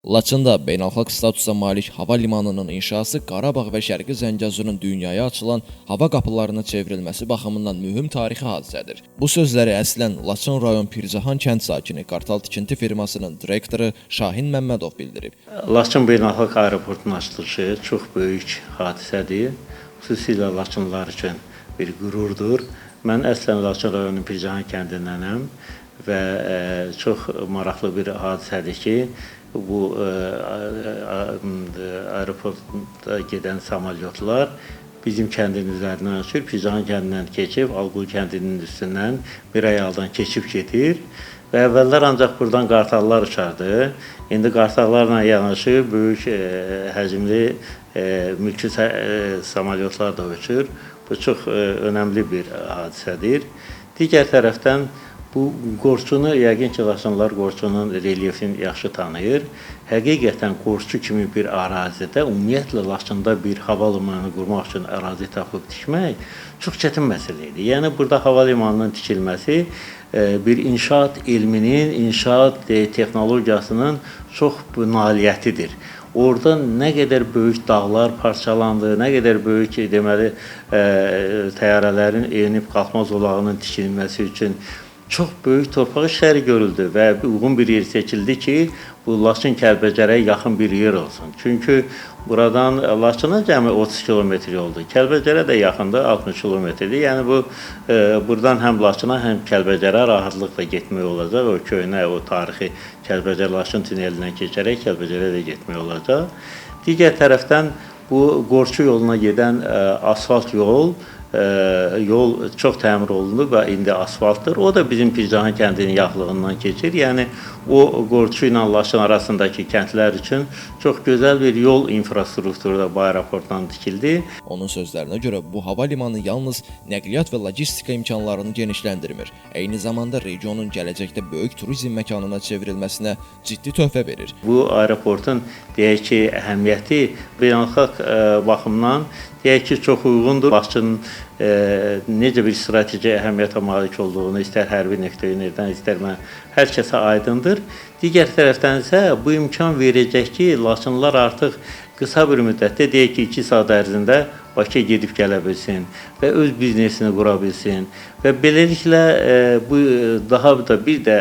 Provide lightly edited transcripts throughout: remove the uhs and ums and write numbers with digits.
Laçında beynəlxalq statusa malik hava limanının inşası Qarabağ və Şərqi Zəngəzurun dünyaya açılan hava qapılarına çevrilməsi baxımından mühüm tarixi hadisədir. Bu sözləri əslən Laçın rayon Pircahan kənd sakini Qartal Tikinti firmasının direktoru Şahin Məmmədov bildirib. Laçın beynəlxalq aeroportunun açılışı çox böyük hadisədir. Xüsusilə Laçınlılar üçün bir qürurdur. Mən əslən Laçın rayonunun Pircahan kəndindənəm və çox maraqlı bir hadisədir ki, bu aeroportda gedən samolyotlar bizim kəndin üzərindən uçur, Pircahan kəndindən keçib, Alqul kəndinin üstündən Mirayaldan keçib gedir. Və əvvəllər ancaq buradan qartallar uçardı. İndi qartallarla yanaşı böyük həcmli mülki samolyotlar da uçur. Bu çox önəmli bir hadisədir. Digər tərəfdən bu Qorçunu, yəqin ki, Laçınlılar Qorçunun relyefini yaxşı tanıyır. Həqiqətən Qorçu kimi bir ərazidə, ümumiyyətlə Laçında bir hava limanı qurmaq üçün ərazi tapıb tikmək çox çətin məsələ idi. Yəni burada hava limanının tikilməsi bir inşaat elminin, inşaat texnologiyasının çox nailiyyətidir. Orada nə qədər böyük dağlar parçalandı, nə qədər böyük deməli təyyarələrin enib qalxma zolağının tikilməsi üçün çox böyük torpaq işləri görüldü və uyğun bir yer seçildi ki, bu Laçın Kəlbəcərə yaxın bir yer olsun. Çünki buradan Laçına cəmi 30 kilometr yoldur. Kəlbəcərə də yaxındır, 60 kilometrdir. Yəni bu buradan həm Laçına, həm Kəlbəcərə rahatlıqla getmək olacaq. O köhnə, o tarixi Kəlbəcər-Laçın tunelindən keçərək Kəlbəcərə də getmək olacaq. Digər tərəfdən bu Qorçu yoluna gedən asfalt yol çox təmir olundu və indi asfaltdır. O da bizim Pircahan kəndinin yaxınlığından keçir. Yəni o Qorçu ilə Laçın arasındakı kəndlər üçün çox gözəl bir yol infrastrukturu da bu aeroportdan tikildi. Onun sözlərinə görə bu hava limanı yalnız nəqliyyat və logistika imkanlarını genişləndirmir. Eyni zamanda regionun gələcəkdə böyük turizm məkanına çevrilməsinə ciddi töhfə verir. Bu aeroportun deyək ki, əhəmiyyəti beynəlxalq baxımdan deyək ki, çox uyğundur. Laçının necə bir strateji əhəmiyyətə malik olduğunu istər hərbi nöqteyi nəzərdən, istər mən hər kəsə aydındır. Digər tərəfdən isə bu imkan verəcək ki, Laçınlılar artıq qısa bir müddətdə, deyək ki, 2 saat ərzində Bakıya gedib gələ bilsin və öz biznesini qura bilsin. Və beləliklə bu daha da bir də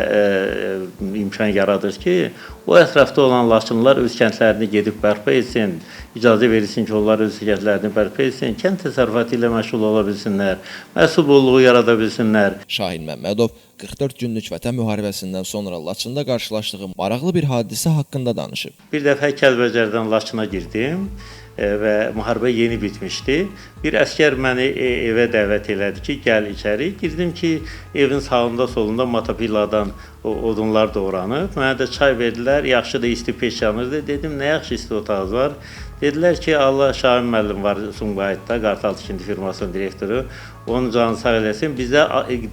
imkan yaradır ki, o ətrafda olan Laçınlılar öz kəndlərini gedib bərpa etsin, icazə verilsin ki, onlar öz kəndlərini bərpa etsin, kənd təsərrüfatı ilə məşğul ola bilsinlər, məhsul bolluğu yarada bilsinlər. Şahin Məmmədov 44 günlük Vətən müharibəsindən sonra Laçında qarşılaşdığı maraqlı bir hadisə haqqında danışıb. Bir dəfə Kəlbəcərdən Laçına girdim və müharibə yeni bitmişdi. Bir əskər məni evə dəvət elədi ki, gəl içəri. Girdim ki, evin sağında, solunda motopiladan odunlar doğranıb. Mənə də çay verdilər, yaxşı da isti peç yanırdı. Dedim, nə yaxşı isti otağınız var? Dedilər ki, Allah Şahin müəllim var Sumqayıtda, Qartal Tikinti firmasının direktoru. Onun canı sağ eləsin. Bizə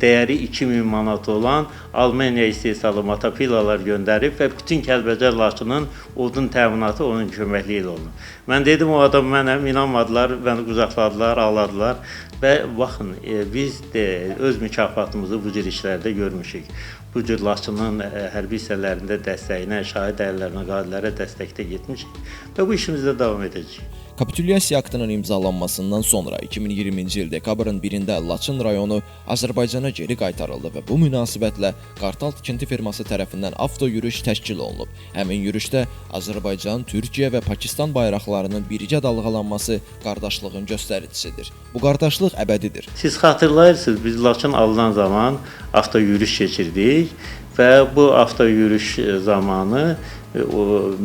dəyəri 2000 manat olan Almaniya istehsalı motopilalar göndərib və bütün Kəlbəcər Laçının odun təminatı onun köməkliyi ilə olunur. Mən dedim, o adam mənəm, inanmadılar, məni qucaqladılar, ağladılar və baxın, biz də öz mükafatımızı bu cür işlərdə görmüşük. Bu cür Laçının hərbi hissələrində dəstəyinə, şahid əllərinə, qazilərə dəstəkdə getmişik və bu işimizdə davam edəcəyik. Kapitulyasiya aktının imzalanmasından sonra 2020-ci il dekabrın 1-də Laçın rayonu Azərbaycana geri qaytarıldı və bu münasibətlə Qartal Tikinti firması tərəfindən avto yürüyüş təşkil olunub. Həmin yürüyüşdə Azərbaycan, Türkiyə və Pakistan bayraqlarının birgə dalğalanması qardaşlığın göstəricisidir. Bu qardaşlıq əbədidir. Siz xatırlayırsınız, biz Laçın alınan zaman avto yürüyüş keçirdik və bu avto yürüyüş zamanı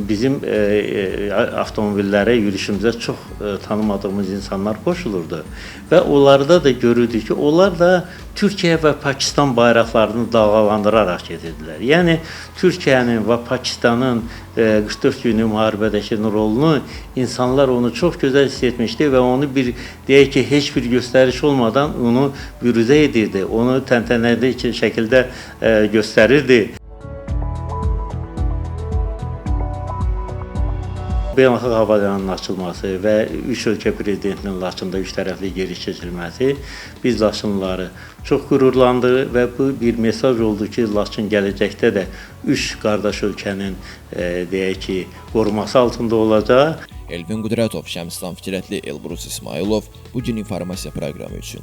bizim avtomobillərə, yürüyüşümüzə çox tanımadığımız insanlar qoşulurdu. Və onlarda da görürdük ki, onlar da Türkiyə və Pakistan bayraqlarını dalğalandıraraq gedirdilər. Yəni, Türkiyənin və Pakistanın 44 günlük müharibədəki rolunu insanlar onu çox gözəl hiss etmişdi və onu bir, deyək ki, heç bir göstəriş olmadan onu büruzə edirdi, onu təntənəli şəkildə göstərirdi. Beynəlxalq hava limanının açılması və üç ölkə prezidentinin Laçında üç tərəfli gediş keçirilməsi biz Laçınlıları çox qürurlandırır və bu bir mesaj oldu ki, Laçın gələcəkdə də üç qardaş ölkənin deyək ki, qoruması altında olacaq. Elvin Qüdrətov, Şəmslan Fikrətli, Elbrus İsmayılov bu gün informasiya proqramı üçün.